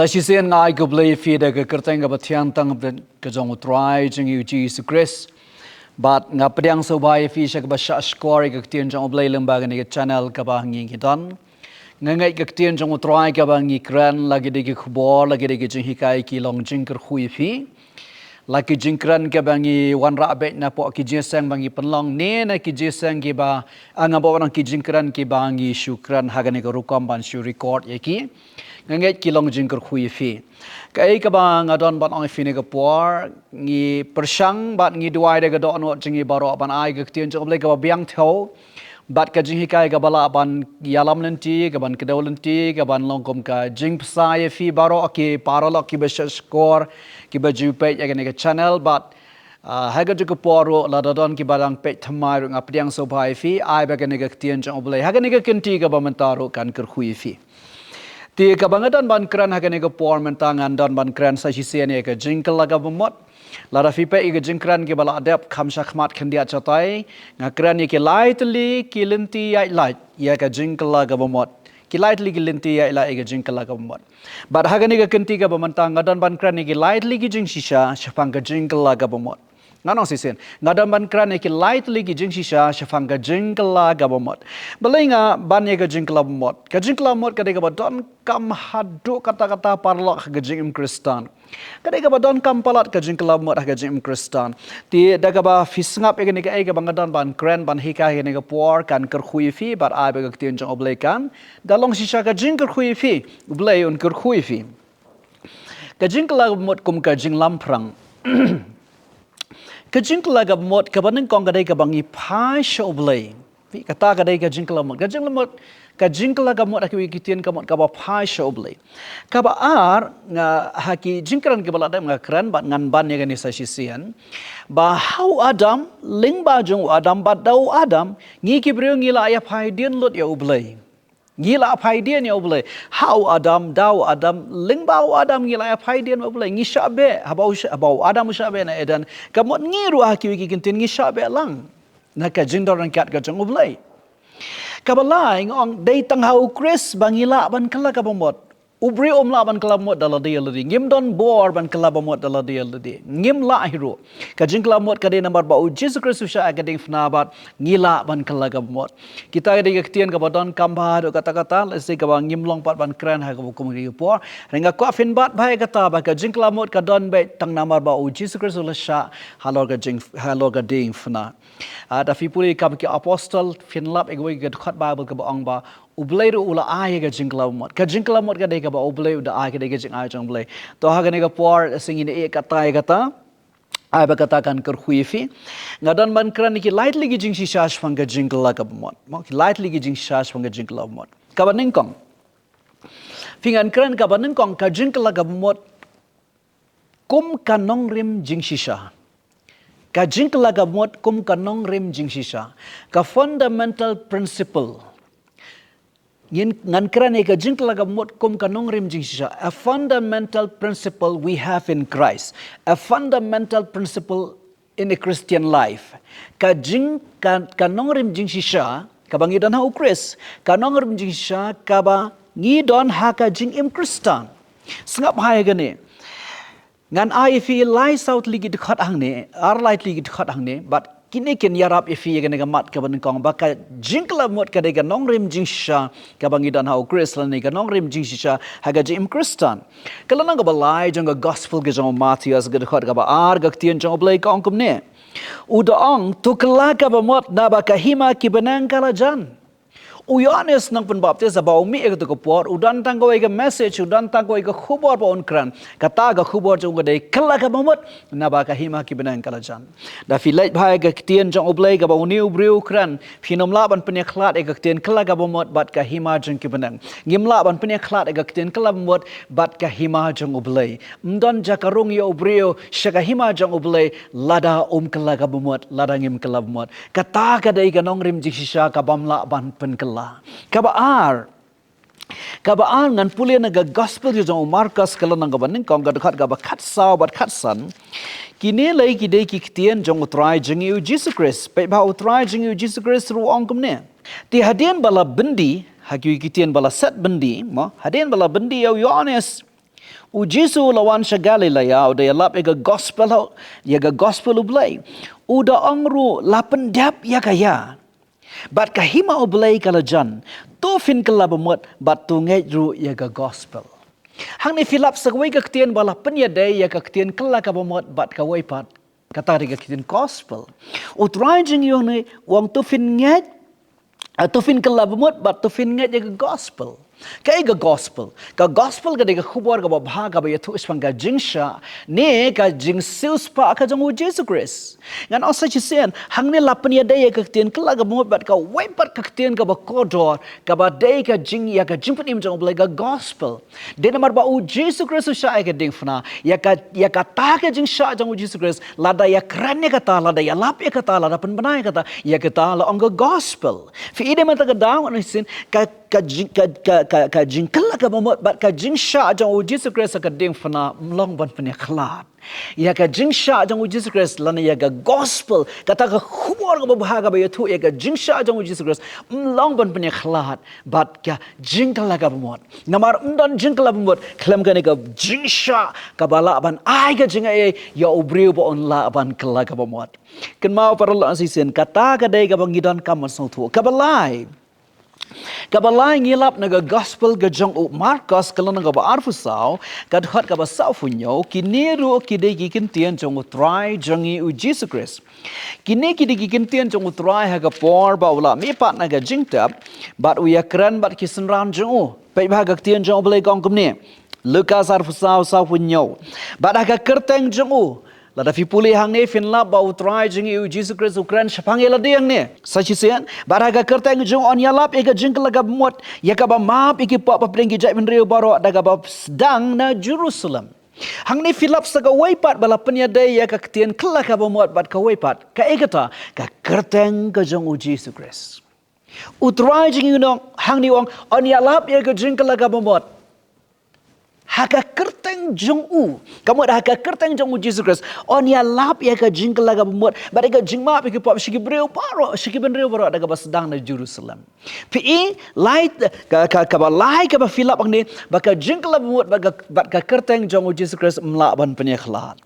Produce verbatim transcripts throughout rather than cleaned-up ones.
Sa shisien nga ai khublei ïa phi da ka kyrteng kaba thiang tang ka jong U Trai jong ngi U Jisu Khrist. Bad nga pdiang sngewbha ïa phi sha kaba shah shkor ïa ka ktien jong U Blei lyngba kane ka channel kaba ngi ngi don. Nga ngeit ka ktien jong U Trai kaba ngi kren, la ki dei ki khubor, la ki dei ki jinghikai, ki long jingkyrkhu ïa phi. La ki jingkren kiba ngi wanrah beit napoh ki jingïaseng ba ngi pynlong, ne na ki jingïaseng kiba, ah, nga ba wanrah ki jingkren kiba ngi shu kren ha kane ka rukom ban shu record ïa ki. Nga ngeit ki long jingkyrkhu ïa phi. Kaei kaba nga don ban ong ïa phi ne ka por, ngi pyrshang bad ngi duwai da ka dohnud jong ngi baroh ban ai ka ktien jong U Blei kaba biang thew. Bad ka jinghikai kaba lah ban ïalam lynti, kaban kdew lynti, kaban long kum ka jingpynsah ïa phi baroh ki paralok kiba shah shkor, kiba ju peit ïa kane ka channel, bad, ah, ha kajuh ka por ruh lada don kiba dang peit thymmai ruh nga pdiang sngewbha ïa phi, ai ba kane ka ktien jong U Blei ha kane ka kynti kaba mynta ruh kan kyrkhu ïa phi. Te kaba nga don ban kren ha kane ka por mynta ngan don ban kren sa shisien ïa ka jingkylla kaba mut. Lada phi peit ïa ka jingkren kiba la dep kham shakhmat khyndiat shatai, nga kren ïa ki lai tylli ki lynti ïaid lait ïa ka jingkylla kaba mut. Ki lai tylli ki lynti ïaid lait ïa ka jingkylla kaba mut. Bad ha kane ka kynti kaba mynta nga don ban kren ïa ki lai tylli ki jingshisha shaphang ka jingkylla kaba mut. Ngan ong shisien, nga don ban kren ïa ki lai tylli ki jingshisha shaphang ka jingkylla kaba mut. Balei nga ban ïa ka jingkylla ba mut? Ka jingkylla ba mut ka dei kaba donkam haduh katta katta paralok ha ka jingim Khristan. Ka dei kaba donkam palat ka jingkylla ba mut ha ka jingim Khristan. Te da kaba phi sngap ïa kane kaei kaba nga don ban kren ban hikai ha kane ka por kan kyrkhu ïa phi bad ai ba ka ktien jong U Blei kan da long shisha ka jingkyrkhu ïa phi. U Blei un kyrkhu ïa phi. Ka jingkylla ba mut kum ka jinglamphrang. Ka jingkylla kaba mut kaba nyngkong ka dei kaba ngi phai sha U Blei. Phi, kata ka dei ka jingkylla ba mut. Ka jingkylla ba mut, ka jingkylla kaba mut ha kiwei ki ktien ka mut kaba phai sha U Blei. Kaba ar, nga ha ki jingkren kiba la dep nga kren bad ngan ban ïa kane sa shisien. Ba ha u Adam, lyngba jong u Adam bad da u Adam, ngi ki briew ngi la ïa phai dien lut ïa U Blei. Ngi la phai dien ïa U Blei. Ha u Adam, da u Adam, lyngba u Adam ngi la ïa phai dien ïa U Blei. Ngi shah beh, haba u shah, haba u Adam u shah beh na Eden. Ka mut ngi ruh ha kiwei ki kyntien ngi shah beh lang na ka jingdon ryngkat ka jong U Blei. Kaba lai nga ong dei tang ha U Khrist ba ngi lah ban kylla kaba mut. U briew um lah ban kylla ba mut da lade ïa lade. Ngim don bor ban kylla ba mut da lade ïa lade. Ngim lah hi ruh. Ka jingkylla ba mut ka dei namar ba U Jisu Khrist u shah ha ka diengphna bad ngi lah ban kylla kaba mut. Kita ka dei ka ktien kaba donkam bha haduh katta katta, lehse kaba ngim long pat ban kren ha kaba kum kine ki por. Hynrei nga kwah phin bat bha ïa kata ba ka jingkylla ba mut ka don beit tang namar ba U Jisu Khrist u la shah halor ka jing, halor ka diengphna. Ah, da phi pule Kam ki Apostol, phin lap ïa kawei ka dkhot Baibl kaba ong ba U Blei ruh u la ai ïa ka jingkylla ba mut. Ka jingkylla ba mut ka dei kaba U Blei u da ai, ka dei ka jingai jong U Blei. To ha kane ka por, lehse ngin ïa kata ïa kata. Ai ba kata kan kyrkhu ïa phi. Nga don ban kren ïa ki lai tylli ki jingshisha shaphang ka jingkylla kaba mut. Mo, ki lai tylli ki jingshisha shaphang ka jingkylla kaba mut. Kaba nyngkong. Phi, ngan kren kaba nyngkong, ka jingkylla kaba mut kum ka nongrim jingshisha. Ka jingkylla kaba mut kum ka nongrim jingshisha. Ka fundamental principle. Ngin, ngan kren ïa ka jingkylla kaba mut kum ka nongrim jingshisha. A fundamental principle we have in Christ. A fundamental principle in a Christian life. Ka jing, ka, ka nongrim jingshisha kaba ngi don ha U Khrist. Ka nongrim jingshisha kaba ngi don ha ka jingim Khristan. Sngap bha ïa kane. Ngan ai ïa phi lai saw tylli ki dkhot hangne, ar lai tylli ki dkhot hangne, bad kine kin ïarap ïa phi ïa kane ka mat kaba nyngkong ba ka jingkylla ba mut ka dei ka nongrim jingshisha kaba ngi don ha U Khrist lane ka nongrim jingshisha ha ka jingim Khristan. Ka lynnong kaba lai jong ka Gospel ka jong u Mathaios, ka dkhot kaba ar, ka ktien jong U Blei ka ong kumne. U da ong, to kylla kaba mut naba ka hima ki bneng ka la jan. U Ïoannis Nongpynbaptis haba u mih ha kato ka por, u don tang kawei ka message, u don tang kawei ka khubor ba un kren. Kata ka khubor jong u ka dei kylla kaba mut, naba ka hima ki bneng ka la jan. Da phi leit bha ïa ka ktien jong U Blei kaba une u briew u kren, phin ym lah ban pynïakhlad ïa ka ktien kylla kaba mut bad ka hima jong ki bneng. Ngim lah ban pynïakhlad ïa ka ktien kylla kaba mut bad ka hima jong U Blei. Ym don jaka rung ïa u briew sha ka hima jong U Blei lada um kylla kaba mut, lada ngim kylla ba mut. Kata ka dei ka nongrim jingshisha kabym lah ban pynkylla. Kaba ar. Kaba ar, ngan pule na ka Gospel jong u Markos ka lynnong kaba nyngkong, ka dkhot kaba khatsaw bad khatsan. Kine lei ki dei ki ktien jong U Trai jong ngi U Jisu Khrist. Peit bha, U Trai jong ngi U Jisu Khrist ruh u ong kumne. Te hadien ba la byndi, ha kiwei ki ktien ba la set byndi, mo, hadien ba la byndi ïa u Ïoannis U Jisu u la wan sha Galilea, u da ïalap ïa ka gospel, ïa ka gospel U Blei. U da ong ruh, la pyndep ïa ka ïa. Bad ka hima U Blei ka la jan. To phin kylla bamut, bad to ngeit ruh ïa ka gospel. Hangne phi lap sa kawei ka ktien ba la pynïadei ïa ka ktien kylla ka bamut bad kawei pat. Kata dei ka ktien gospel. U Trai jong ngi u ong to phin ngeit, eh, to phin kylla bamut bad to phin ngeit ïa ka gospel. Kaei ka gospel? Ka gospel ka dei ka khubor kaba bha kaba ïathuh shaphang ka jingshah ne ka jingsiewspah ka jong U Jisu Khrist. Ngan ong sa shisien, hangne la pynïadei ïa ka ktien kylla ka bamut bad kawei pat ka ktien kaba kordor, kaba dei ka jing, ïa ka jingpynim jong U Blei, ka gospel. Dei namar ba U Jisu Khrist u shah ïa ka diengphna, ïa ka, ïa kata ka jingshah jong U Jisu Khrist, lada ïa kren ïa kata, lada ïalap ïa kata, lada pynbna ïa kata, ïa kata la ong ka gospel. Phi i dei mynta ka daw ngan ong shisien, ka, ka jing, ka, ka, ka, ka jingkylla ka bamut bad ka jingshah jong U Jisu Khrist ha ka diengphna, ym long ban pynïakhlad. Ïa ka jingshah jong U Jisu Khrist, lane ïa ka gospel, kata ka khubor kaba bha kaba ïathuh ïa ka jingshah jong U Jisu Khrist, ym long ban pynïakhlad bad ka jingkylla ka bamut. Namar ym don jingkylla bamut khlem kane ka jingshah kaba lah ban ai ka jingaiei ïa u briew ba un lah ban kylla ka bamut. Kynmaw para lok shisien, kata ka dei kaba ngi donkam ban sngewthuh. Kaba lai, kaba lai ngi lap na ka gospel ka jong u Markos ka lynnong kaba arphew saw, ka dkhot kaba sawphew hynñiew, kine ruh ki dei ki ktien jong u Trai jong ngi u Jisu Khrist. Kine ki dei ki ktien jong u Trai ha ka por ba u la mihpat na ka jingtep, bad u ïakren bad ki synran jong u. Peit bha ka ktien jong U Blei ka ong kumne. Lukas arphew saw, sawphew hynñiew. Bad ha ka kyrteng jong u. Lada phi pule hangne phin lap ba u Trai jong ngi u Jisu Khrist u kren shaphang ïa lade hangne. Sa shisien, bad ha ka kyrteng jong u yn ïalap ïa ka jingkylla ka bamut, ïa kaba map ïa ki pop hapdeng ki jaitbynriew baroh da kaba sdang na Jerusalem. Hangne phi lap sa kawei pat ba la pynïadei ïa ka ktien kylla ka bamut bad kawei pat. Kaei kata, ka kyrteng ka jong u Jisu Khrist. U Trai jong ngi u ong, hangne u ong, yn ïalap ïa ka jingkylla ka bamut. Ha ka kyrteng jong u. Ka mut ha ka kyrteng jong u Jisu Khrist. Yn ïalap ïa ka jingkylla ka bamut. Bad ïa ka jingmap ïa ki pop sha ki briew baroh, sha ki bynriew baroh da kaba sdang na Jerusalem. Phi i, lai, ka, ka, kaba lai kaba phi lap hangne, ba ka jingkylla ka bamut, bad ka, bad ka kyrteng jong u Jisu Khrist ym lah ban pynïakhlad.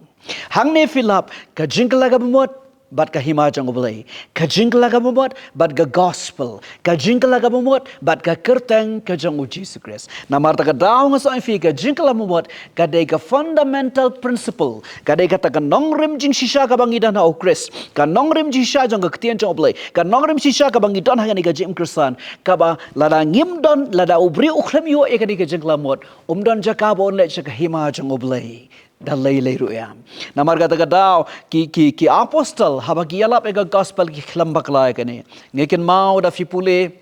Hangne phi lap, ka jingkylla ka bamut, bad ka hima jong U Blei. Ka jingkylla ka bamut, bad ka gospel. Ka jingkylla ka bamut, bad ka kyrteng ka jong u Jisu Khrist. Namar kata ka daw nga sa ong ïa phi ka jingkylla ka bamut, ka dei ka fundamental principle. Ka dei kata ka nongrim jingshisha kaba ngi don ha u Khrist. Ka nongrim jingshisha jong ka ktien jong U Blei. Ka nongrim shisha kaba ngi don ha kane ka jingim Khristan. Kaba lada ngim don, lada u briew u khlem ïoh ïa kane ka jingkylla ka bamut. Um don jaka ba un leit sha ka hima jong U Blei. Da lei lei ruh ïa. Namar kata ka daw, ki, ki, ki apostol, haba ki ïalap ïa ka gospel ki khlem bakla ïa kane. Ngi kynmaw da phi pule,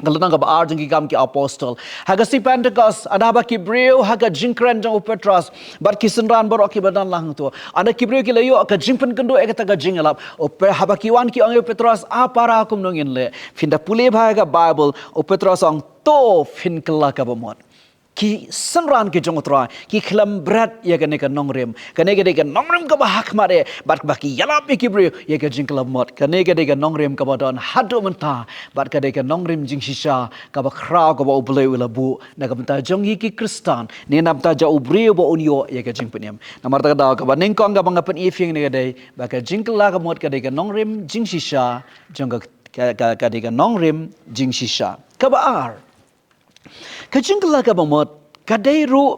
ka lynnong kaba ar jong ki Kam ki Apostol. Ha ka sngi Pentekost, haba ki briew, ha ka jingkren jong u Petros, bad ki synran baroh kiba don lang hangto. Haba ki briew ki la ïoh ka jingpynkynduh ïa kata ka jingïalap. U Pe-, haba ki wan ki ong ïa u Petros, a para kumno ngin leh. Phin da pule bha ïa ka Bible, u Petros u ong to phin kylla ka bamut. Ki synran ki jong u Trai, ki khlem bret ïa kane ka nongrim. Kane ka dei ka nongrim kaba hakhmat eh, bad ba ki ïalap ïa ki briew, ïa ka jingkylla ka bamut. Kane ka dei ka nongrim kaba don haduh mynta, bad ka dei ka nongrim jingshisha, kaba khraw kaba U Blei u la buh, na ka bynta jong ngi ki Khristan, ne na bynta jong u briew ba un ïoh ïa ka jingpynim. Namar kata ka daw kaba nyngkong kaba nga pyni ïa phi hangne ka dei, ba ka jingkylla ka bamut ka dei ka nongrim jingshisha, jong ka, ka, ka, ka dei ka nongrim jingshisha. Kaba ar. Ka jingkylla ka bamut, ka dei ruh,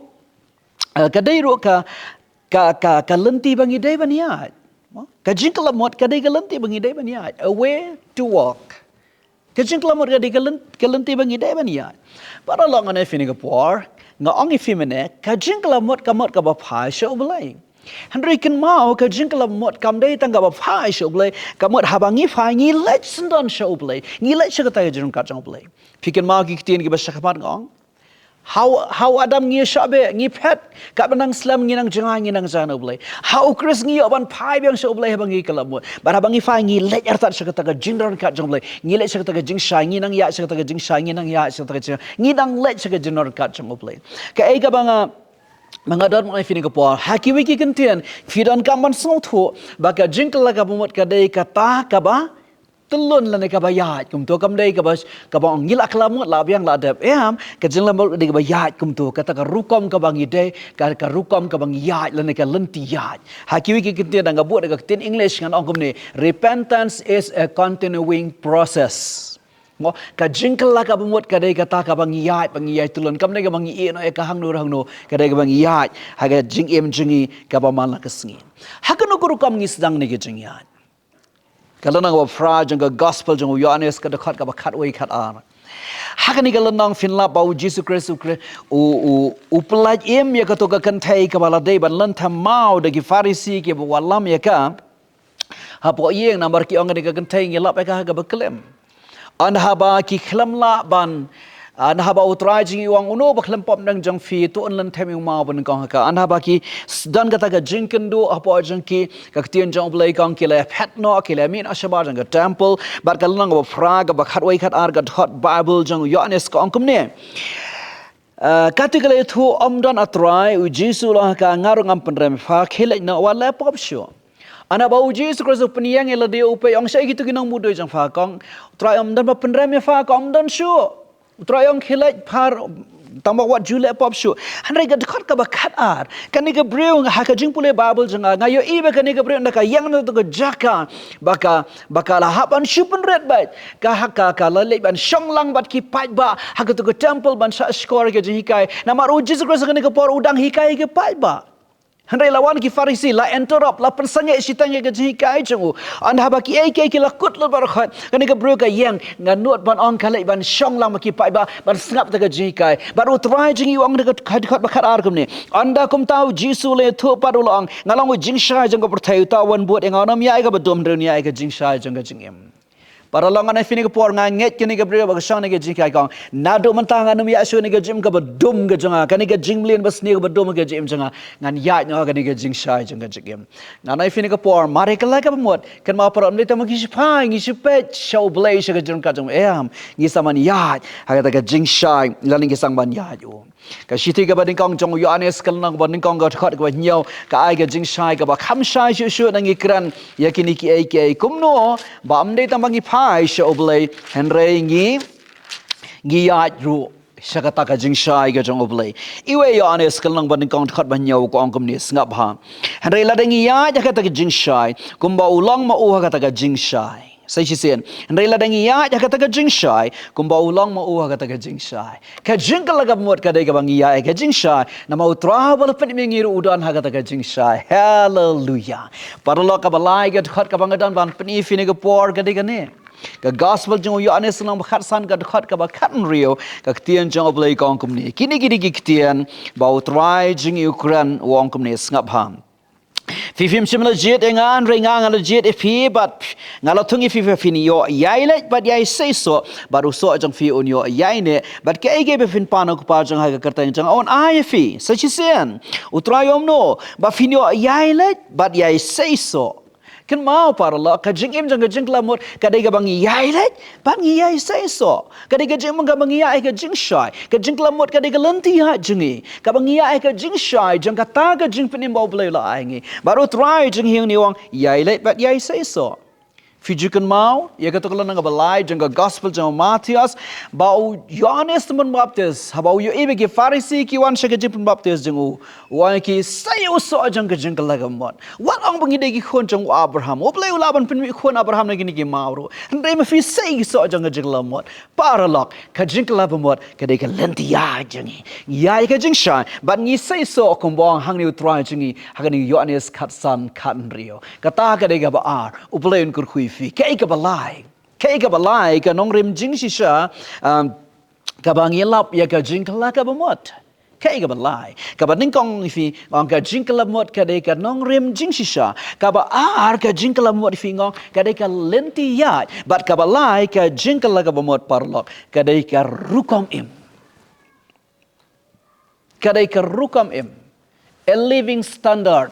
eh, ka dei ruh ka, ka, ka, ka lynti ba ngi dei ban ïaid. Ka jingkylla ka bamut, ka dei ka lynti ba ngi dei ban ïaid. A way to walk. Ka jingkylla ka bamut, ka dei ka lyn-, ka lynti ba ngi dei ban ïaid. Para lok ngan ong ïa phi kane ka por, nga ong ïa phi mynne, ka jingkylla ka bamut, ka mut kaba phai sha U Blei. Hynrei kynmaw ka jingkylla ka bamut kam dei tang kaba phai sha U Blei, ka mut haba ngi phai ngi leit syndon sha U Blei, ngi leit sha kata ka jingryngkat jong U Blei. Phi kynmaw ki ktien kiba shakhmat nga ong. Ha u, ha u Adam ngi shah beh, ngi phet, katba nang slem ngi nang jngai ngi nang jia na U Blei. Ha u Khrist ngi ïoh ban phai biang sha U Blei haba ngi kylla ka bamut. Bad haba ngi phai ngi leit artat sha kata ka jingryngkat jong U Blei. Ngi leit sha kata ka jingshai, ngi nang ïaid sha kata ka jingshai, ngi nang ïaid sha kata ka jing, ngi nang leit sha ka jingryngkat jong U Blei. Kaei kaba nga, ba nga don ban ong ïa phi kane ka por. Ha kiwei ki ktien, phi donkam ban sngewthuh, ba ka jingkylla ka bamut ka dei kata kaba tylun lane kaba ïaid kumto, kam dei kaba, kaba ong ngi la khlem mut la biang la dep. Em, ka jingkhlem mut dei kaba ïaid kumto, kata ka rukom kaba ngi dei, ka, ka rukom kaba ngi ïaid lane ka lynti ïaid. Ha kiwei ki ktien dang ka bud ka ktien English ngan ong kumne, repentance is a continuing process. Mo, ka jingkylla kaba mut ka dei kata kaba ngi ïaid, ba ngi ïaid tylun, kam dei kaba ngi ïeh noh ïa ka hangno hangno, ka dei kaba ngi ïaid ha ka jingim jong ngi kaba man la ka sngi. Ha kano ka rukom ngi sdang ne ka jingïaid? Ka lynnong kaba phra jong ka gospel jong u Ïoannis ka dkhot kaba khatwei khatar. Ha kane ka lynnong phin lap ba u Jisu Khrist u Khrist u, u, u pyllait im ïa kato ka kynthei kaba la dei ban lynthem maw da ki Pharisi kiba wallam ïa ka. Hapoh ïing namar ki ong kane ka kynthei ngi lap ïa ka ha kaba klim. Hynda haba ki khlem lah ban, hynda haba u Trai jong ngi u ong uno ba khlem pop neng jong phi to un lynthem ïa u maw ba nyngkong ha ka. Hynda haba ki s-, don kata ka jingkynduh hapoh jong ki, ka ktien jong u Blei ka ong ki la phet noh, ki la mih noh shabar jong ka temple. Bad ka lynnong kaba phra kaba khatwei khatar ka dkhot Bible jong u Ïoannis ka ong kumne. Eh, kata ka la ïathuh, ym don, A Trai, u Jisu u ong ha ka, nga ruh ngam pynrem ïa pha, khie leit noh, wat leh pop shuh. Hynda ba u Jisu Khrist u pynïeng ïa lade u peit, ong shaei kito ki nongmudui jong pha, ka ong, U Trai, ym don ba pynrem ïa pha, ka ym don shuh. U Trai ong khie leit pha, tang ba wat ju leh pop shuh. Hynrei ka dkhot kaba khatar, kane ka briew ha ka jingpule Bible jong nga, nga ïohi ba kane ka briew ynda ka ïeng na kato ka jaka ba ka, ba ka la hap ban shu pynrit beit, ka ha ka, ka la leit ban shong lang bad ki paidbah ha kato ka temple ban shah shkor ïa ka jinghikai. Namar u Jisu Khrist ha kane ka por u dang hikai ïa ki paidbah. Hynrei la wan ki Pharisi, la interrupt, la pynsangeh shiteng ïa ka jinghikai jong u. Hynda haba kiei kiei ki la kut lut baroh khoit, kane ka briew ka ïeng, nga nud ban ong ka leit ban shong lang bad ki paidbah ban sngap ïa ka jinghikai. Bad u Trai jong ngi u ong ha ka dkhot ba khatar kumne. Hynda kumta u Jisu u la ïathuh pat u la ong, nga long u jingshai jong ka pyrthei, uta uban bud ïa nga un ym ïaid ïa kaba dum, hynrei un ïaid ïa ka jingshai jong ka jingim. Paralok, nga nai phi kane ka por, nga ngeit kane ka briew ba ka shong ha kane ka jinghikai, ka ong, naduh mynta ngan ym ïaid shuh ha kane ka jingim kaba dum ka jong nga, kane ka jingmlien basniew kaba dum ka jingim jong nga, ngan ïaid noh ha kane ka jingshai jong ka jingim. Nga nai phi kane ka por, mar ïa ka la kaba mut, kynmaw paralok, ym dei tang ba ngi shu phai, ngi shu peit sha U Blei sha ka jingryngkat jong u, em, ngi sa man ïaid ha kata ka jingshai, lane ngi sa man ïaid u. Ka shithi kaba nyngkong jong u Ïoannis ka lynnong kaba nyngkong ka dkhot kaba hynñiew ka ai ka jingshai kaba kham shai shuh shuh, ngi kren ïa kine kiei kiei kumno ba ym dei tang ba ngi phai sha U Blei, hynrei ngi, ngi ïaid ruh sha kata ka jingshai ka jong U Blei. Iwei Ïoannis ka lynnong ba nyngkong dkhot ba hynñiew ka ong kumne, sngap bha. Hynrei lada ngi ïaid ha kata ka jingshai kumba u long ma u ha kata ka jingshai. Sa shisien, hynrei lada ngi ïaid ha kata ka jingshai kumba u long ma u ha kata ka jingshai. Ka jingkylla kaba mut ka dei kaba ngi ïaid ha ka jingshai, namar u Trai uba la pynim ïa ngi ruh u don ha kata ka jingshai. Haleluya. Paralok, kaba lai ka dkhot kaba nga don ban pyni ïa phi kane ka por ka dei kane. Ka gospel jong u Ïoannis lynnong ba khatsan ka dkhot kaba khathynriew, ka ktien jong U Blei ka ong kumne. Kine, kine ki ktien ba u Trai jong ngi u kren, u ong kumne, sngap bha. Phi phim shym la jied ïa nga, hynrei nga, nga la jied ïa phi, bad nga la thung ïa phi ba phin ïoh ïaileit bad ïaiseisoh, bad u soh jong phi un ïoh ïaineh, bad kaei kaei ba phin pan ha u Kpa jong nga ha ka kyrteng jong nga un ai ïa phi. Sa shisien, u Trai u ong kumno, ba phin ïoh ïaileit bad ïaiseisoh. Kynmaw paralok, ka jingim jong ka jingkylla mut ka dei kaba ngi ïaileit bad ngi ïaiseisoh. Ka dei ka jingim kaba ngi ïaid ha ka jingshai. Ka jingkylla mut ka dei ka lynti ïaid jong ngi kaba ngi ïaid ha ka jingshai jong kata ka jingpynim ba U Blei u la ai ngi. Bad u Trai jong ngi hangne u ong ïaileit bad ïaiseisoh. Phi ju kynmaw ïa kato ka lynnong kaba lai jong ka gospel jong u Mathaios, ba u Ïoannis u Baptis, haba u ïohi ba ki Pharisi ki wan sha ka jingpynbaptis jong u, u ong ïa ki, sei u soh jong ka jingkylla kaba mut. Wat ong ba ngi dei ki khun jong u Abraham. U Blei u lah ban pynmih khun Abraham na kine ki maw ruh. Hynrei ma phi, sei ki soh jong ka jingkylla kaba mut. Paralok, ka jingkylla kaba mut ka dei ka lynti ïaid jong ngi. Ngi ïaid ha ka jingshai bad ngi seisoh kumba ong hangne u Trai jong ngi ha kane u Ïoannis khatsan khathynriew. Kata ka dei kaba ar. U Blei un kyrkhu ïa phi. Kaei kaba lai? Kaei kaba lai ka nongrim jingshisha, um, kaba ngi lap ïa ka jingkylla kaba mut? Kaei kaba lai? Kaba nyngkong ïa phi nga ong ka jingkylla kaba mut ka dei ka nongrim jingshisha. Kaba ar ka jingkylla kaba mut ïa phi nga ong ka dei ka lynti ïaid. Bad kaba lai ka jingkylla kaba mut, paralok, ka dei ka rukom im. Ka dei ka rukom im. A living standard.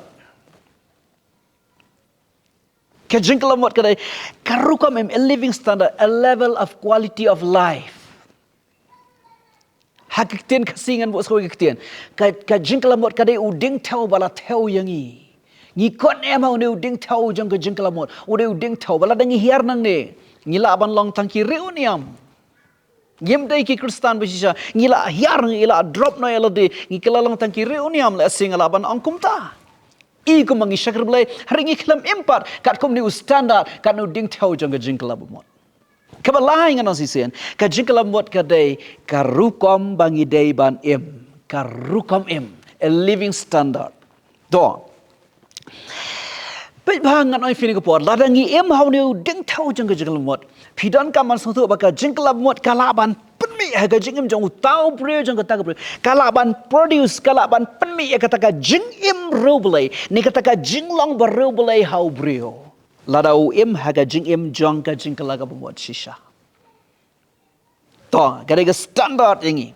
Ka jingkylla kaba mut ka dei ka rukom im, a living standard, a level of quality of life. Ha ka ktien Khasi ngan buh sa kawei ka ktien. Ka, ka jingkylla kaba mut ka dei u diengthew ba la thew ïa ngi. Ngi khot ne em ha une u diengthew jong ka jingkylla kaba mut. U dei u diengthew ba lada ngi hiar nangne, Ngi lah ban long tang ki riewniam. Ngim dei ki Khristan ba shisha. Ngi lah hiar, ngi lah drop noh ïa lade. Ngi kylla long tang ki riewniam, lehse nga lah ban ong kumta. I kumba ngi shakri Blei, hynrei ngi khlem im pat katkum une u standard, katne u diengthew jong ka jingkylla bamut. Kaba lai ngan ong shisien, ka jingkylla bamut ka dei ka rukom ba ngi dei ban im, ka rukom im, a living standard. To. Peit bha, ngan ong ïa phi kane ka por, lada ngi im ha une u diengthew jong ka jingkylla bamut, phi donkam ban sngewthuh ba ka jingkylla bamut ka lah ban pynmih ha ka jingim jong uta u briew, jong kata ka briew. Ka lah ban produce, ka lah ban pynmih ïa kata ka jingim riewblei, ne kata ka jinglong ba riewblei ha u briew, lada u im ha ka jingim jong ka jingkylla kaba mut shisha. To, ka dei ka standard ïa ngi.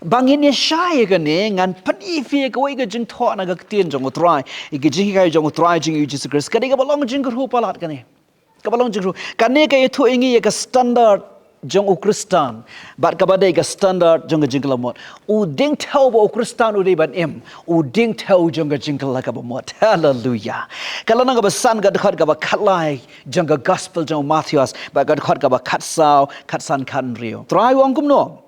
Ba ngin ïa shai ïa kane, ngan pyni ïa phi ïa kawei ka jingthoh na ka ktien jong U Trai, ïa ka jinghikai jong U Trai jong ngi U Jisu Khrist. Ka dei kaba long jingkyrhuh palat kane. Kaba long jingkyrhuh. Kane ka ïathuh ïa ngi ïa ka standard jong u Khristan bad kaba dei ka standard jong ka jingkylla bamut. U diengthew ba u Khristan u dei ban im, u diengthew jong ka jingkylla kaba mut. Haleluya. Ka lynnong kaba san, ka dkhot kaba khatlai jong ka gospel jong u Mathaios, bad ka dkhot kaba khatsaw, khatsan, khathynriew. Trai u ong kumno?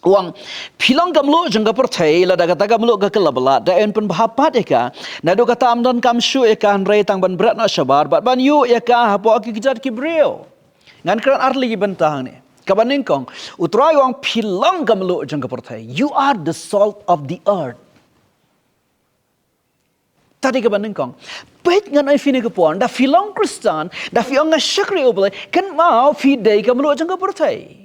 U ong, phi long ka mluh jong ka pyrthei, lada kata ka mluh ka kylla ba lah, da yn pynbha pat ïa ka? Naduh kata ym donkam shuh ïa ka hynrei tang ban bret noh shabar bad ban ïuh ïa ka hapoh ki kjat ki briew. Ngan kren ar tylli ki bynta hangne. Kaba nyngkong, U Trai u ong phi long ka mluh jong ka pyrthei. You are the salt of the earth. Ta dei kaba nyngkong. Peit, ngan ong ïa phi kane ka por, da phi long Khristan, da phi ong nga shakri U Blei, kynmaw phi dei ka mluh jong ka pyrthei.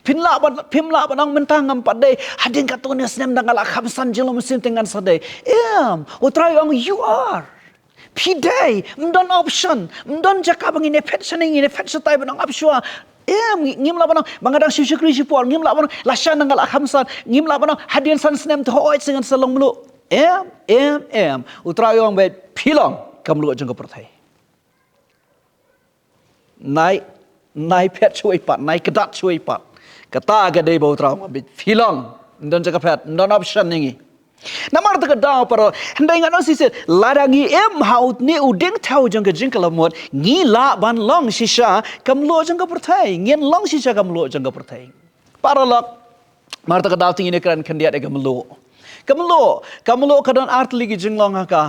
Phin lah ban, phim lah ban ong mynta ngam pat dei, hadien katto katne snem da nga la kham san jinglong mynsiem te ngan sa dei. Em, U Trai u ong you are. Phi dei, ym don option, ym don jaka ba ngin ïa phet shane, ngin ïa phet shatai ban ong ap shuwa. Em, ngi-, ngim lah ban ong ba nga dang shu shakri shipor, ngim lah ban ong lashai nga la kham san, ngim lah ban ong hadien san snem te hooid sa ngan sa long mluh. Em, em, em. U Trai u ong ba phi long ka mluh jong ka pyrthei. Nai, nai phet shuwa pat, nai kdat shuwa pat. Kata ka dei ba U Trai u ong ba phi long. Ym don jaka phet, ym don option ïa ngi. Namar kata ka daw paralok, hynrei ngan ong shisien, lada ngi im ha une u diengthew jong ka jingkylla bamut, ngi lah ban long shisha ka mluh jong ka pyrthei, ngin long shisha ka mluh jong ka pyrthei. Paralok, namar kata ka daw te ngin ïa kren khyndiat ïa ka mluh. Ka mluh, ka mluh ka don ar tylli ki jinglong ha ka,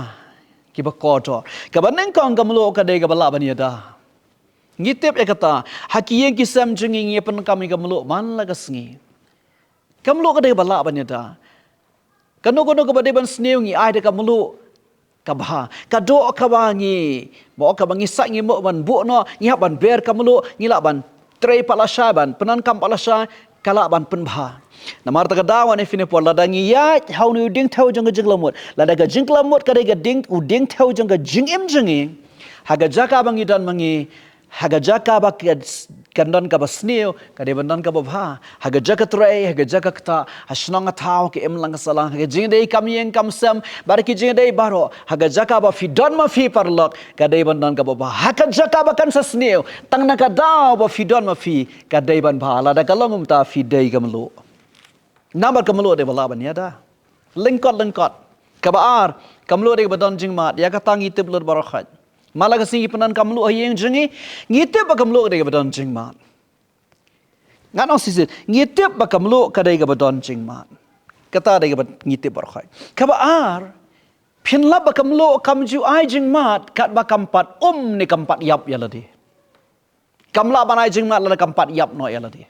kiba kordor. Kaba nyngkong, ka mluh ka dei kaba lah ban ïada. Ngi tip ïa kata, ha ki ïing ki sem jong ngi ngi pyndonkam ïa ka mluh man la ka sngi. Ka mluh ka dei kaba lah ban ïada. Kano kano kaba dei ban sniew ngi ai da ka mluh ka bha. Ka doh kaba ngi, mo, kaba ngi sah ngi mih ban buh noh, ngi hap ban ber ka mluh, ngi lah ban trei pat lashai, ban pyndonkam pat lashai, ka lah ban pynbha. Namar kata ka daw, wan ïa phi kane ka por, lada ngi ïaid ha une u diengthew jong ka jingkylla bamut, lada ka jingkylla bamut ka dei ka dieng, u diengthew jong ka jingim jong ngi, ha ka jaka ba ngi don ma ngi, ha ka jaka ba ka, kan don kaba sniew, ka dei ban don kaba bha. Ha ka jaka trei, ha ka jaka ktah, ha shnong ha thaw, ha ka imlang ka sahlang, ha ka jingïadei kam ïing kam sem, bad ha ki jingïadei baroh, ha ka jaka ba phi don ma phi paralok, ka dei ban don kaba bha. Ha ka jaka ba kan sa sniew, tang na ka daw ba phi don ma phi, ka dei ban bha. Lada ka long kumta phi dei ka mluh. Namar ka mluh dei ba lah ban ïada. Lyngkot, lyngkot. Kaba ar, ka mluh dei kaba don jingmad, ïa kata ngi tip lut baroh khoit. Man la ka sngi ngi pyndonkam mluh ha ïing jong ngi, ngi tip ba ka mluh dei kaba don jingmad. Ngan ong shisien, ngi tip ba ka mluh ka dei kaba don jingmad. Kata dei kaba ngi tip baroh khoit. Kaba ar, phin lap ba ka mluh kam ju ai jingmad katba kam pat um ne kam pat ïap ïa lade. Kam lah ban ai jingmad lada kam pat ïap noh ïa lade.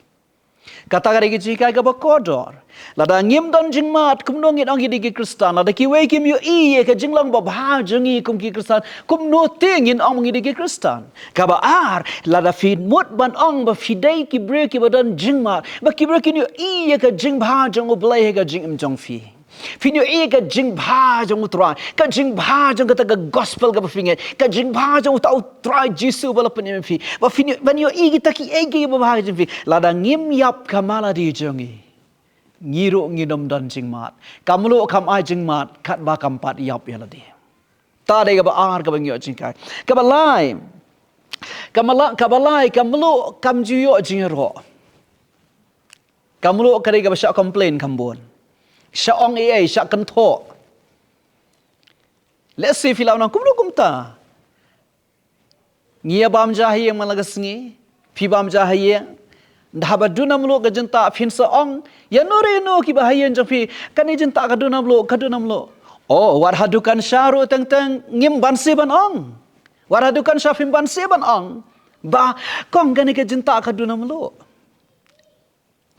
Kata ka dei ka jinghikai kaba kordor. Lada ngim don jingmad, kumno ngin ong ngi dei ki Khristan? Lada kiwei kim ïohi ïa ka jinglong babha jong ngi kum ki Khristan, kumno te ngin ong ngi dei ki Khristan? Kaba ar, lada phi mut ban ong ba phi dei ki briew kiba don jingmad, ba ki briew kin ïohi ïa ka jingbha jong U Blei ha ka jingim jong phi. Phin ïohi ka jingbha jong U Trai, ka jingbha jong kata ka gospel kaba phi ngeit, ka jingbha jong uta U Trai Jisu ba la pynim ïa phi. Ba phin ïohi, ban ïohi kita kiei kiei kiba bha jong phi. Lada ngim ïap ka maladi jong ngi, ngi ruh ngin ym don jingmad. Ka mluh kam ai jingmad katba kam pat ïap ïa lade. Ta dei kaba ar kaba ngi ïoh jinghikai. Kaba lai. Ka mala-, kaba lai, ka mluh kam ju ïoh jingïaroh. Ka mluh ka dei kaba shah complain kham bun. Shah ong ei ei, shah kynthoh. Lehse phi lah ban ong kumno kumta. Ngi ïa bam ja ha ïing man la ka sngi, phi bam ja ha ïing. Haba duna mluh ka jingtah phin sa ong ïa no re no kiba ha ïing jong phi, kane jingtah ka duna mluh, ka duna mluh. Oh, wat ha dukan sha ruh teng teng ngim banse ban ong. Wat ha dukan sha phim banse ban ong ba kong kane ka jingtah ka duna mluh.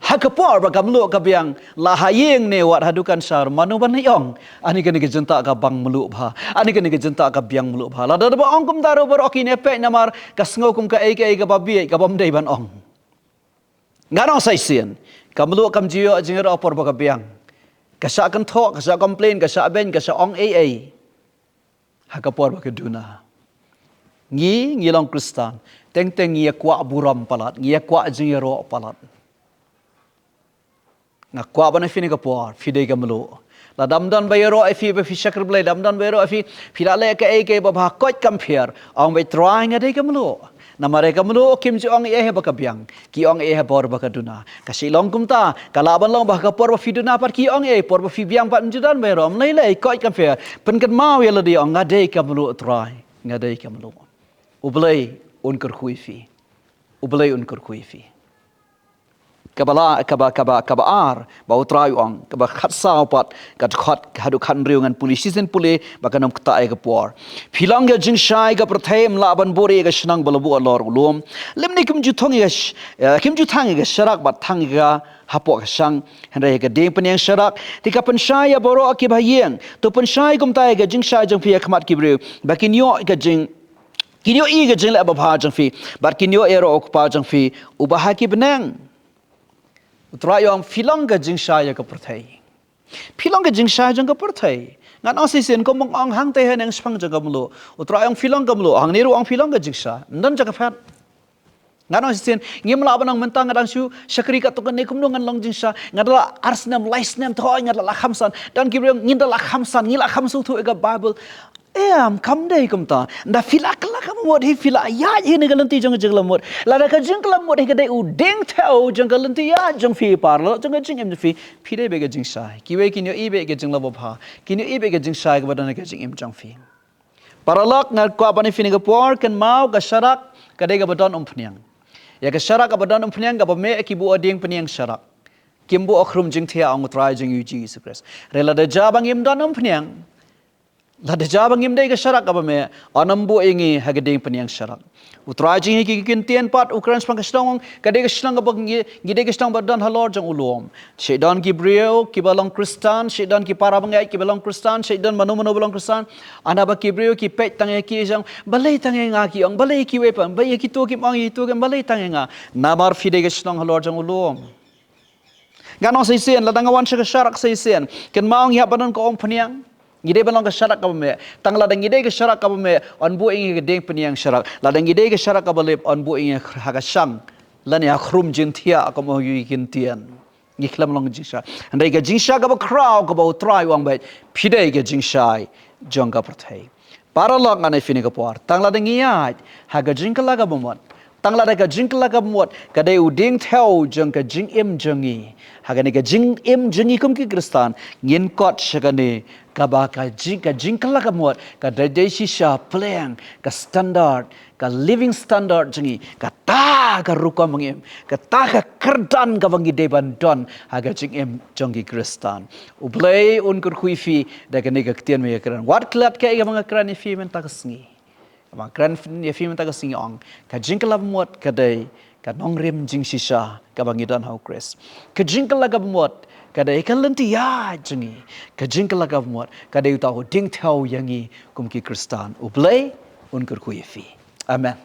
Ha ka por ba ka mluh ka biang, la ha ïing ne wat ha dukan sha ruh mano ban ïong, ani kane ka jingtah ka bang mluh bha, ani kane ka jingtah ka biang mluh bha. Lada ba ong kumta ruh baroh kin ïa peit namar ka sngew kum kaei kaei kaba bieit kaba ym dei ban ong. Ngan ong sa shisien, ka mluh kam ju ïoh jingïaroh por ba ka biang. Ka shah kynthoh, ka shah complain, ka shah beiñ, ka shah ong ei ei. Ha ka por ba ka duna, ngi, ngi long Khristan, teng teng ngi ïa kwah burom palat, ngi ïa kwah jingïaroh palat. Nga kwah ban ong ïa phi ha kane ka por, phi dei ka mluh. Lada ym don ba ïaroh ïa phi ba phi shakri Blei, lada ym don ba ïaroh ïa phi, phi la leh kaei kaei ba bha, koit kam pher, ong beit Trai nga dei ka mluh. Namar ïa ka mluh kim ju ong ei ei ha ba ka biang, ki ong ei ei ha por ba ka duna. Ka shu long kumta, ka lah ban long ba ha ka por ba phi duna pat ki ong ei ei, por ba phi biang pat ym ju don ba ïaroh, ym lei lei, koit kam pher. Pynkynmaw ïa lade, ong nga dei ka mluh Trai, nga dei ka mluh. U Blei un kyrkhu ïa phi. U Blei un kyrkhu ïa phi. Kaba la, kaba, kaba, kaba ar, ba U Trai u ong, kaba khatsaw pat, ka dkhot haduh khathynriew ngan pule shisien pule, ba kan ym ktah ïa ka por. Phi long ka jingshai ka pyrthei, ym lah ban bud ïa ka shnong ba la buh halor u lum. Lymne kim ju thang ïa ka sh-, eh, kim ju thang ïa ka sharak bad thang ïa ka hapoh ka shang. Hynrei ïa ka diengpynieng sharak, te ka pynshai ïa baroh kiba ha ïing. To pynshai kumta ïa ka jingshai jong phi ha khmat ki briew, ba kin ïoh ïa ka jing Kin ïohi ïa ka jingleh babha jong phi, bad kin ïoh ïaroh ïa U Kpa jong phi uba ha ki bneng. U Trai u ong phi long ka jingshai ïa ka pyrthei. Phi long ka jingshai jong ka pyrthei. Ngan ong shisien, kum ba nga ong hangta haneng shaphang jong ka mluh, U Trai u ong phi long ka mluh, hangne ruh u ong phi long ka jingshai. Ym don jaka phet. Ngan ong shisien, ngim lah ban ong mynta nga dang shu shakri katto katne kumno ngan long jingshai. Nga da la ar snem, lai snem, to nga da la kham san. Don ki briew, ngin da la kham san, ngi la kham sngewthuh ïa ka Bible. Em, kam dei kumta. Ynda phi la kylla ka mut hi, phi la ïaid hi na ka lynti jong ka jingkylla mut. Lada ka jingkylla mut hi ka dei u diengthew jong ka lynti ïaid jong phi, paralok, jong ka jingim jong phi, phi dei beit ka jingshai. Kiwei kin ïohi beit ka jinglong babha, kin ïohi beit ka jingshai kaba don ha ka jingim jong phi. Paralok, nga kwah ban ong ïa phi ha kane ka por, kynmaw ka sharak ka dei kaba don umphniang. Ïa ka sharak kaba don umphniang kaba mih ki buh ha diengpynieng sharak. Kim buh ha khrum jingthiah, ong U Trai jong ngi U Jisu Khrist. Hynrei lada jia ba ngim don umphniang, lada jia ba ngim dei ka sharak kaba mih, un ym buh ïa ngi ha ka diengpynieng sharak. U Trai jong ngi ha ki kyntien pat u kren shaphang ka shnong, ka dei ka shnong kaba ngi, ngi dei ka shnong ba don halor jong u lum. Shu don ki briew kiba long Khristan, shu don ki para bangeit kiba long Khristan, shu don mano mano ba long Khristan. Hynda ba ki briew ki peit tang ïa ki, ong balei tang ïa nga, ki ong, balei kiwei pat, balei ïa kito kim ong, ïa kito kim, balei tang ïa nga. Namar phi dei ka shnong halor jong u lum. Ngan ong shisien, lada nga wan sha ka sharak shisien, kynmaw ngi hap ban don ka umphniang. Ngi dei ban long ka sharak kaba mih. Tang lada ngi dei ka sharak kaba mih, un buh ïa ngi ha ka diengpynieng sharak. Lada ngi dei ka sharak kaba lip, un buh ïa ngi ha ka shang, lane ha khrum jingthiah, kum u ong ki kyntien. Ngi khlem long jingshai. Hynrei ka jingshai kaba khraw kaba U Trai u ong beit, phi dei ka jingshai jong ka pyrthei. Paralok, ngan ong ïa phi ha kane ka por, tang lada ngi ïaid ha ka jingkylla kaba mut, tang lada ka jingkylla kaba mut ka dei u diengthew jong ka jingim jong ngi, ha kane ka jingim jong ngi kum ki Khristan, ngin kot sha kane kaba ka jing, ka jingkylla kaba mut ka dei, dei shisha pleng, ka standard, ka living standard jong ngi, kata ka rukom ba ngi im, kata ka kyrdan kaba ngi dei ban don ha ka jingim jong ki Khristan. U Blei un kyrkhu ïa phi da kane ka ktien ba nga kren. Wat klet kaei kaba nga kren ïa phi mynta ka sngi. Kaba nga kren ïa phi mynta ka sngi, ong ka jingkylla ba mut ka dei ka nongrim jingshisha kaba ngi don ha U Khrist. Ka jingkylla kaba mut ka dei ka lynti ïaid jong ngi. Ka jingkylla kaba mut ka dei uta u diengthew ïa ngi kum ki Khristan. U Blei un kyrkhu ïa phi. Amen.